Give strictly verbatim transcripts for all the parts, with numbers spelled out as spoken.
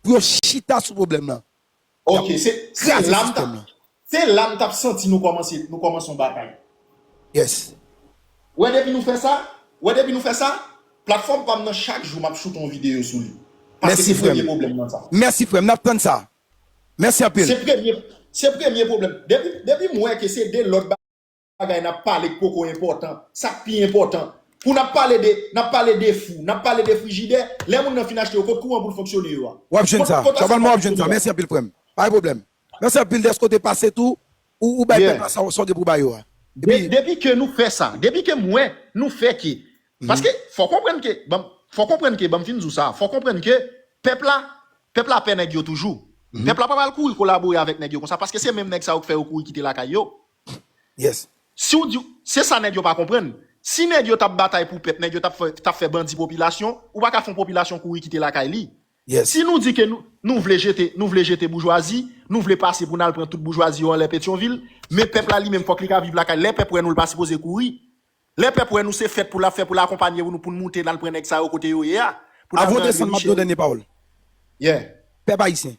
pou yo chita sou pwoblèm nan. Ok, se se la m t ap se la m t ap santi nou kòmanse nou kòmanse yon batay. Yes. Wè depi nou fè sa, wè depi nou fè sa, platfòm pa m nan chak jou m ap choute yon videyo sou li. Paske se premye pwoblèm nan sa. Mèsi frè m, n ap tann sa. Mèsi anpil. Se premye se premye pwoblèm. Depi depi m wè ke se de lòt bagay n ap pale k poko enpòtan, sa k pi enpòtan. Pou n ap pale de n ap pale de fou, n ap pale de frijidè, lè moun nan fin achte yo, kot kouran pou l fonksyone yo a? W ap jwenn sa. Tchòpalman w ap jwenn sa. Mèsi anpil frè m. Pa gen pwoblèm. Mèsi anpil dèske w te pase tou, ou ou bay pèp la sa w sa w gen pou ba yo a. Epi. Depi ke nou fè sa, depi ke m wè nou fè ke. Paske fò w konprann ke, ban m, fò w konprann ke, ban m fin di w sa, fò w konprann ke pèp la, pèp la pè nèg yo toujou. Pèp la pa pral kouri kolabore avèk nèg yo konsa, paske se menm nèg sa yo k fè yo kouri kite lakay yo. Yes. Si w di, se sa nèg yo pa konprann. Si nèg yo t ap batay pou pèp, nèg yo t ap fè, t ap fè bandi popilasyon, ou pa ka fè yon popilasyon kouri kite lakay li. Yes. Si nou di ke nou, nou vle jete, nou vle jete boujwazi, nou vle pase pou n al pran tout boujwazi yo anlè Petyonvil, men pèp la li menm fòk li ka viv lakay. Lè pèp wè nou, l pa sipoze kouri. Lè pèp wè nou se fèt pou l ap fè, pou l akonpanye nou, pou n moute n al pran nèg sa yo kote yo ye a. Pou n al pran André Michel. Avan w desann, m ap di w dènye pawòl. Yeah. Pèp ayisyen.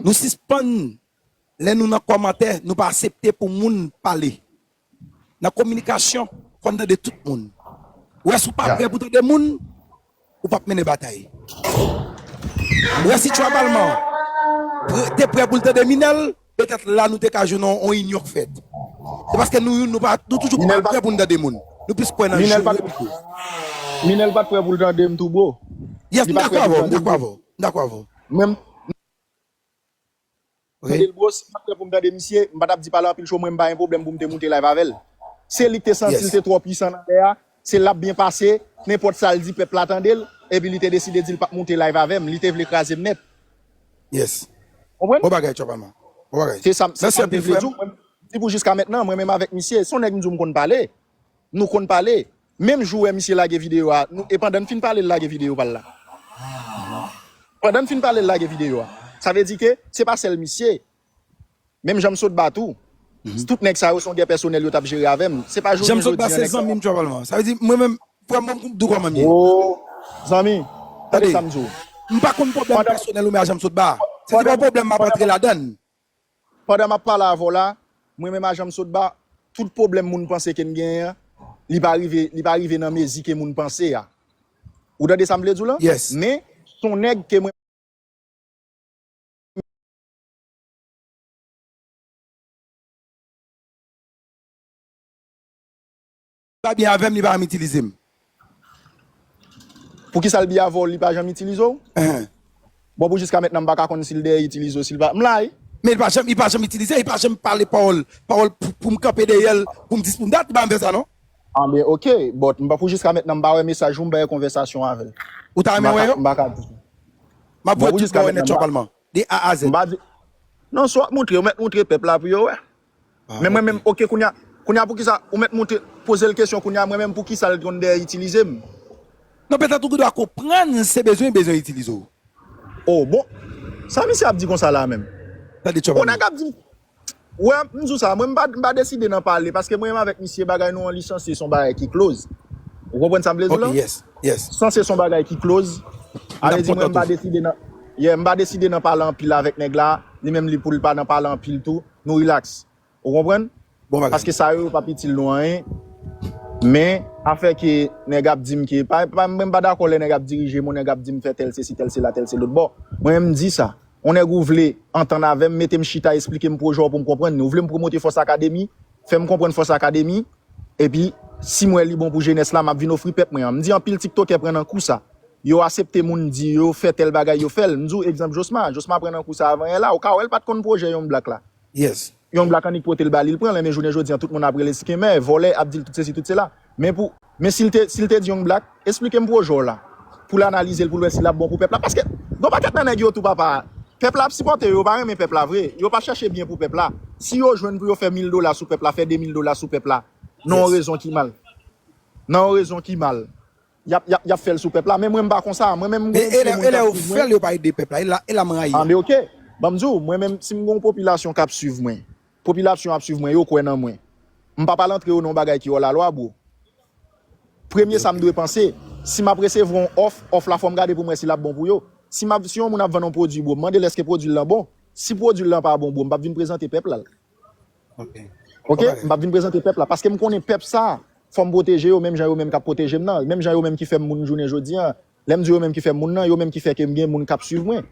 Nou sispann, lè nou nan kòmantè, nou pa aksepte pou moun pale. Nan kominikasyon, fò n tande tout moun. Ou wè, si w pa prè pou tande moun, ou p ap mennen batay. Ou wè, si Tchwa Palman te prè pou l tande Minèl, petèt la nou te ka jwenn yon inyon k fèt. Se paske nou, nou pa, nou toujou pa prè pou n tande moun. Nou plis kwè nan jere pito. Minèl pa t prè pou l tande m tou, bro. Yes, m dakò avè w, m dakò avè w, m dakò avè w. Mwen, tande l, bro, si m pa t prè pou m tande misye, m pa t ap di pale anpil cho, mwen m pa gen pwoblèm pou m te moute live avè l. Se li k te santi l te twò pwisan nan lè a, se l ap byen pase, nenpòt sa l di pèp la tande l, epi li te deside di l p ap moute live avè m, li te vle kraze m nèt. Yes. Konprann? Bon bagay, Tchòpalman. Bon bagay. Se sa m te vle di w. Mwen, di pou jiska mentnan, mwen menm avèk misye, se yon nèg m di w m konn pale. Nou konn pale. Menm jou wè misye lage videyo a, nou, e pandan n fin pale l lage videyo pa l la. Pandan n fin pale l lage videyo a. Sa vle di ke se pa sèl misye. Menm Janm Sotba tou. Tout nèg sa yo se yon gè pèsonèl yo t ap jere avè m. Se pa jounen jodi a nèg sa yo. Janm Sotba se zanmi m Tchòpalman. Sa vle di mwen menm, frè m, m di w kòman m ye. Oh, zanmi, tande sa m di w. M pa konn pwoblèm pèsonèl ou men a Janm Sotba. Se te pa yon pwoblèm m ap antre ladan l. Pandan m ap pale avè w la, mwen menm a Janm Sotba, tout pwoblèm moun panse ke n genyen an, li pa rive, li pa rive nan mezi ke moun panse a. Ou tande sa m vle di w lan? Yes. Men, se yon nèg ke mwen pa byen avè m, li pa janm itilize m. Poukisa l byen avè w, li pa janm itilize w? Bon, pou jiska mentnan, m pa ka konn si l dèyè itilize w, si l pa. M la wi. Men li pa janm, li pa janm itilize, li pa janm pale pawòl, pawòl pou, pou m kanpe dèyè l, pou m di, pou m dat, li pa janm fè sa non. Anben, oke, but, m pa pou jiska mentnan, m pa wè mesaj ou, m pa wè konvèsasyon avè l. Ou ta renmen wè yo? M pa ka di. M ap voye tout bò yo nèt Tchòpalman. De A a Z. M pa di. Non, si w ap montre, ou mèt montre pèp la pou yo wè. Men mwen menm, oke, kounye a, kounye a poukisa, ou mèt montre, poze l kesyon kounye a, mwen menm poukisa l konn dèyè itilize m? Non, petèt ou gendwa konprann se bezwen, bezwen itilize w. Oh, bon. Sa misye ap di konsa la menm? Tande Tchòpalman. Ou nèg ap di m, wè, m di w sa, mwen m pa, m pa deside nan pale, paske mwen menm avèk misye bagay nou an li sanse se yon bagay ki close. Ou konprann sa m vle di w lan? Ok, yes, yes. Sanse se yon bagay ki close. Sa vle di mwen m pa deside nan, yeah, m pa deside nan pale anpil avèk nèg la, li menm li pou l pa nan pale anpil tou, nou relax. Ou konprann? Bon bagay. Paske sa yo, yo p ap itil nou anyen. Men, afè ke nèg ap di m ke, pa, pa, mwen m pa dakò lè nèg ap dirije m, ou nèg ap di m fè tèl sesi, tèl sela, tèl se lòt. Bon, mwen menm m di sa. Yon nèg ou vle antann avè m, mete m chita, esplike m pwojè w pou m konprann li. Ou vle m pwomote Fòs Akademi, fè m konprann Fòs Akademi, epi si m wè li bon pou jenès la, m ap vin ofri pèp mwen an. M di anpil tiktokè pran nan kou sa. Yo asepte moun di yo fè tèl bagay, yo fè l. M di w egzanp Josma, Josma pran nan kou sa avanyè la, ou ka wè l pa t konn pwojè Young Black la. Yes. Young Black annik pote l ba li, l pran l, men jounen jodi an tout moun ap rele l skemè, vòlè, ap di l tout sesi, tout sela. Men pou, men si l te, si l te di Young Black, esplike m pwojè w la. Pou l analize l, pou l wè si l ap bon pou pèp la. Paske, gen yon pakèt nan nèg yo tou papa, pèp la ap sipòte yo, yo pa renmen pèp la vre, yo pa chèche byen pou pèp la. Si yo jwenn pou yo fè mil dola sou pèp la, fè de mil dola sou pèp la, nan yon rezon ki mal. Nan yon rezon ki mal. Y ap, y ap, y ap fè l sou pèp la. Men mwen m pa konsa. Mwen menm m gen yon ti moun k ap swiv mwen. E lè yo fè l, yo pa ede pèp la. E la, e la m rayi. Anben, oke. Ban m di w, mwen menm, si m gen yon popilasyon k ap swiv mwen, popilasyon ap swiv mwen, yo kwè nan mwen. M p ap al antre yo nan yon bagay ki òlalwa, bro. Premye sa m dwe panse, si m ap resevwa yon òf, òf la fò m gade pou m wè si l ap bon pou yo. Si m ap, si yon moun ap vann yon pwodui, bro, m mande l èske pwodui l lan bon. Si pwodui l lan pa bon, bro, m p ap vin prezante pèp la l. Ok. Ok? M p ap vin prezante pèp la. Paske m konnen pèp sa, fò m pwoteje yo, menm jan yo menm k ap pwoteje m nan. Menm jan yo menm ki fè m moun jounen jodi a. Lè m di yo menm ki fè m moun nan, yo menm ki fè ke m gen moun k ap swiv mwen.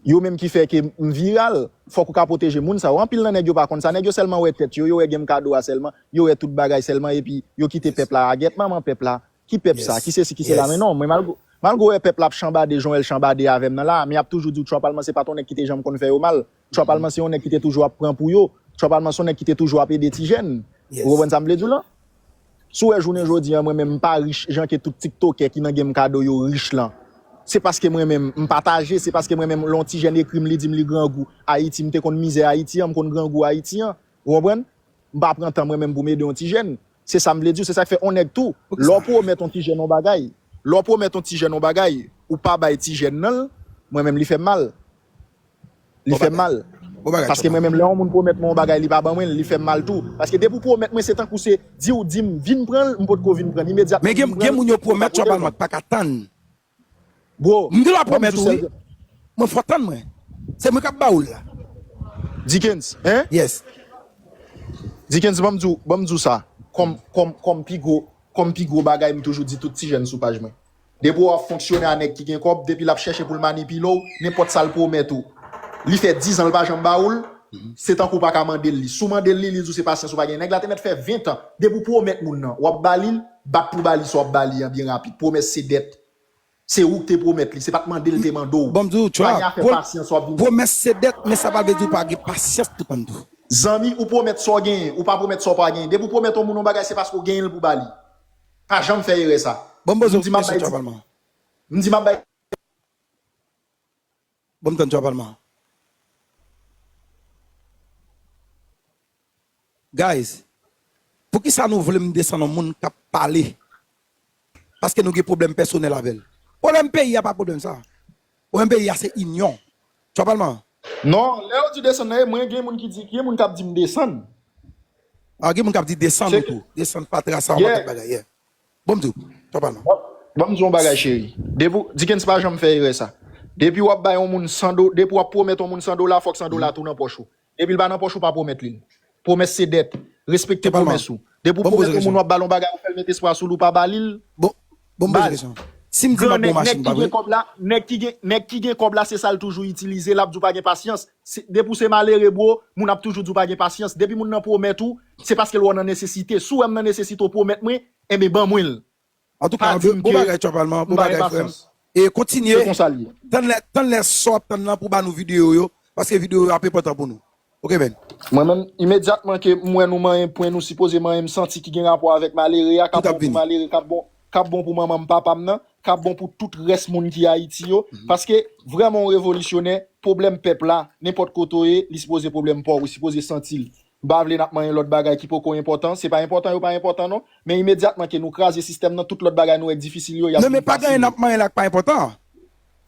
Yo menm ki fè ke m viral, fòk ou ka pwoteje moun sa yo. Anpil nan nèg yo pa konn sa. Nèg yo sèlman wè tèt yo, yo wè gen m kado a sèlman, yo wè tout bagay sèlman, epi yo kite pèp la a gèt manman pèp la. Ki pèp sa? Ki sesi, ki sela? Men non, mwen malgre, malgre w wè pèp la ap chanbade, jan w wè l chanbade avè m nan la, men y ap toujou di w Trap Alman se pa t yon nèg ki te janm konn fè yo mal. Trap Alman se yon nèg ki te toujou ap pran pou yo. Trap Alman se yon nèg ki te toujou ap ede ti jèn. Ou konprann sa m vle di w lan? Si w wè jounen jodi a, mwen menm m pa rich jan ke tout tiktokè ki nan game kado yo rich lan. Se paske mwen menm m pataje, se paske mwen menm lè yon ti jèn ekri m, li di m li grangou Ayiti, m te konn mizè Ayiti an, m konn grangou Ayiti an. Ou konprann? M pa pran tan mwen menm pou m ede yon ti jèn. Se sa m vle di w, se sa k fè yon nèg tou, lè w pwomèt yon ti jèn yon bagay, lè w pwomèt yon ti jèn yon bagay, ou pa bay ti jèn nan l, mwen menm li fè m mal. Li fè m mal. Paske mwen menm, lè yon moun pwomèt mwen yon bagay, li pa ban mwen l, li fè m mal tou. Paske depi w pwomèt mwen, se tankou se di w di m vin pran l, m potko vin pran l. Imedyatman, men gen, gen moun yo pwomèt Trap Alman k pa ka tann. Bro, m gen dwa pwomèt ou, wi. Mwen fò tann mwen. Se mwen k ap ba ou l la. Dickens, hein? Yes. Dickens, ban m di w, ban m di w sa. Kòm, kòm, kòm pi gwo, kòm pi gwo bagay, m toujou di tout ti jèn sou paj mwen. Depi w ap fonksyone a nèg ki gen kòb, depi l ap chèche pou l manipile w, nenpòt sa l pwomèt ou, li fè diz an l pa janm ba ou l, se tankou w pa ka mande l li. Si w mande l li, li di w se pasyans ou pa gen. Nèg la te mèt fè ven tan. Depi w pwomèt moun nan, w ap ba li l, bat pou ba li sa w ap ba li an byen rapid. Pwomès se dèt. Se ou k te pwomèt li, se pa t mande l te mande w. Bon, m di w, Trap, pa gen afè pasyans w ap vin. Pwomès se dèt, men sa pa vle di w pa gen pasyans tou, Pantou. Zanmi, ou pwomèt sa w genyen, ou pa pwomèt sa w pa genyen. Depi w pwomèt yon moun yon bagay, se paske w genyen l pou ba li. Pa janm fè erè sa. Bon, m poze w kesyon, Trap Alman. M di m ap bay. Bon, m tann Trap Alman. Guys, poukisa nou vle m desann yon moun k ap pale? Paske nou gen pwoblèm pèsonèl avè l. Pwoblèm peyi a pa pwoblèm sa. Pwoblèm peyi a se inyon. Trap Alman. Non, lè yo di desann nan, e mwen gen moun ki di, gen moun k ap di m desann. Ah, gen moun k ap di desann ou tou. Desann fatra sa, yon pakèt bagay, yeah. Bon, m di w, Trap Alman. Bon, ban m di w yon bagay, cheri. Depi w, Dickens pa janm fè erè sa. Depi w ap bay yon moun san do, depi w ap pwomèt yon moun san dola, fòk san dola tou nan pòch ou. Depi l pa nan pòch ou, pa pwomèt li l. Pwomès se dèt. Respekte pwomès ou. Depi w pwomèt yon moun w ap ba l yon bagay, ou fè l met espwa sou li, ou pa ba li l. Bon, bon, m poze kesyon. Si m di m ap bon machin, pa vre? Nèg ki gen kòb la, nèg ki gen, nèg ki gen kòb la, se sa l toujou itilize, l ap di w pa gen pasyans. Se, depi w se malere, bro, moun ap toujou di w pa gen pasyans. Depi moun nan pwomèt ou, se paske l wè w nan nesesite. Si w wè m nan nesesite, w pwomèt mwen, enben ban mwen l. Antouka, bon bagay, Trap Alman, bon bagay, frè m. E kontinye. Tann lè, tann lè sa w ap tann lan pou w ba nou videyo yo, paske videyo yo ap enpòtan pou nou. Ok, man. Mwen menm, imedyatman ke m wè nou manyen pwen nou sipoze manyen, m santi ki gen rapò avèk malere a, k ap bon pou malere, k ap bon, k ap bon pou manman m, papa m nan, k ap bon pou tout rès moun ki Ayiti yo. Paske, vrèman, yon revolisyonè, pwoblèm pèp la, nenpòt kote w ye, li sipoze pwoblèm pa w, ou sipoze santi l. M pa vle n ap manyen lòt bagay ki poko enpòtan. Se pa enpòtan yo pa enpòtan non. Men imedyatman ke nou kraze sistèm nan, tout lòt bagay nou wè k difisil yo, y ap vin fasil. Non, men pa gen anyen n ap manyen la k pa enpòtan.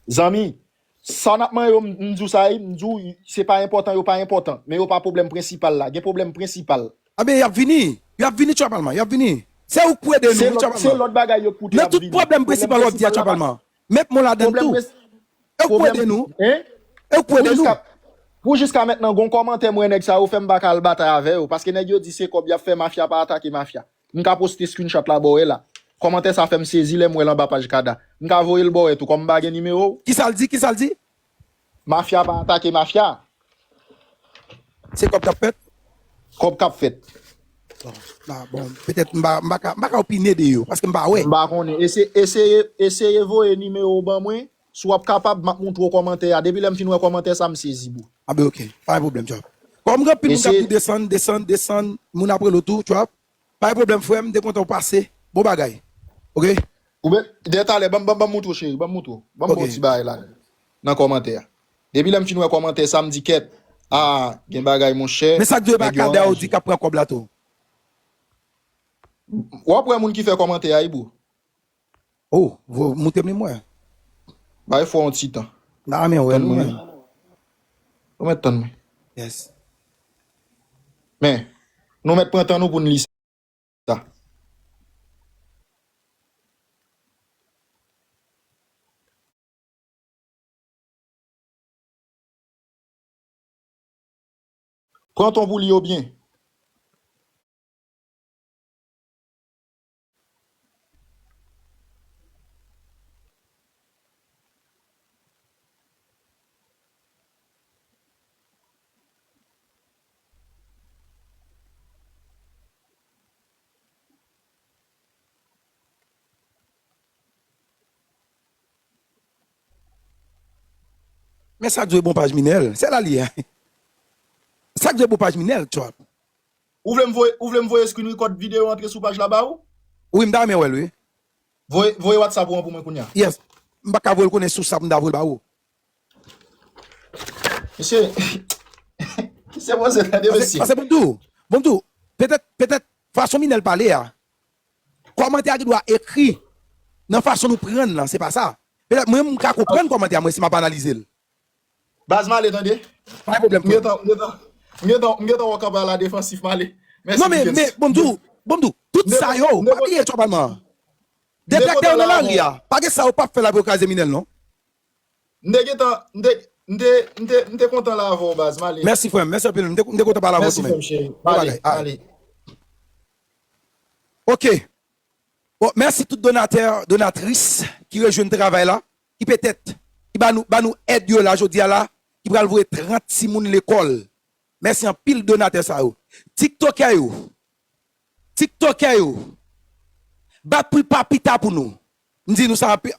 Zanmi, sa n ap manyen yo, m, m di w sa, wi, m di w, se pa enpòtan, yo pa enpòtan. Men yo pa pwoblèm prensipal la. Gen pwoblèm prensipal. Anben, y ap vini. Y ap vini, Trap Alman. Y ap vini. Se ou k pou ede nou, wi, Trap Alman. Se lòt bagay yo k pou te ap vini. Nan tout pwoblèm prensipal w ap di a, Trap Alman. Met mwen ladan l tou. E ou k pou ede nou? E ou k pou ede nou? Pou jiska mentnan, gon kòmantè m wè nèg sa yo fè m pa ka al batay avè yo, paske nèg yo di se kòb y ap fè, mafya pa atake mafya. M ka poste screenshot la ba w wè la. Kòmantè sa fè m sezi lè m wè l anba paj Kada. M ka voye l ba w wè tou, kòm m pa gen nimewo w. Kisa l di? Kisa l di? Mafya pa atake mafya. Se kòb k ap fèt? Kòb k ap fèt. Bon, petèt m pa, m pa ka, m pa ka opine de yo, paske m pa wè. M pa konnen. Eseye, eseye, eseye voye nimewo w ban mwen. Si w ap kapab, m ap montre w kòmantè a. Depi lè m fin wè kòmantè sa, m sezi, bro. Anben, ok. Pa gen pwoblèm, Trap. Kòm gen anpil moun k ap di desann, desann, desann, moun ap rele w tou, Trap. Pa gen pwoblèm, frè m, m te kontan w pase. Bon bagay. Ok? Ou men, dèyè talè, ban m, ban m, ban m montre w, cheri. Ban m montre w. Ban m ba w ti bagay la. Nan kòmantè a. Depi lè m fin wè kòmantè sa, m di kèt. Ah, gen bagay, monchè. Men sa k di w e pa Kada ou di k ap pran kòb la tou? W ap wè moun ki fè kòmantè a, wi, bro. Oh, vo-, montre m li m wè. Bay fò yon ti tan. N a renmen wè l, mwen. Nou mèt tann mwen. Yes. Men, nou mèt pran tan nou pou n li sa. Pran ton pou li yo byen. Men sa k dwe bon paj Minèl, se la li ye. Sa k dwe bon paj Minèl, tchòp. Ou vle m voye, ou vle m voye screen record videyo antre sou paj la ba ou? Wi, m ta renmen wè l, wi. Voye, voye WhatsApp ou an pou mwen kounye a. Yes. M pa ka voye l konnen sou sa pou m ta voye l ba ou. Mesye, ki se poze tande, mesye. Paske, paske bon m di w, bon m di w, petèt, petèt, fason Minèl pale a, kòmantè a gen dwa ekri nan fason nou pran l lan, se pa sa. Petèt, mwen, m ka konprann kòmantè a, mwen, si m ap analize l. Baz Male, tande. Pa gen pwoblèm, frè m. M gentan, m gentan, m gentan, m gentan wè w kanpe aladefansif, Male. Mèsi, Vikens. Non, men, men, bon m di w, bon m di w, tout sa yo, pa bliye, tchòp, Alman. Deplèk dèyè w nan lari a. Pa gen sa yo p ap fè la pou yo kraze Minèl, non. M te gentan, m te, m te, m te, m te kontan la avè w, baz, m ale. Mèsi, frè m. Mèsi anpil. M te, m te kontan pale avè w tou, men. Mèsi, frè m cheri. M ale, m ale. Ok. Bon, mèsi tout donatè, donatris ki rejwenn travay la, ki petèt, ki ba nou, ba nou èd yo la, jodi a la, ki pral voye trant timoun lekòl. Mèsi anpil donatè sa yo. Tiktokè yo, Tiktokè yo, bat pou pa pita pou nou. M di nou sa anpi-,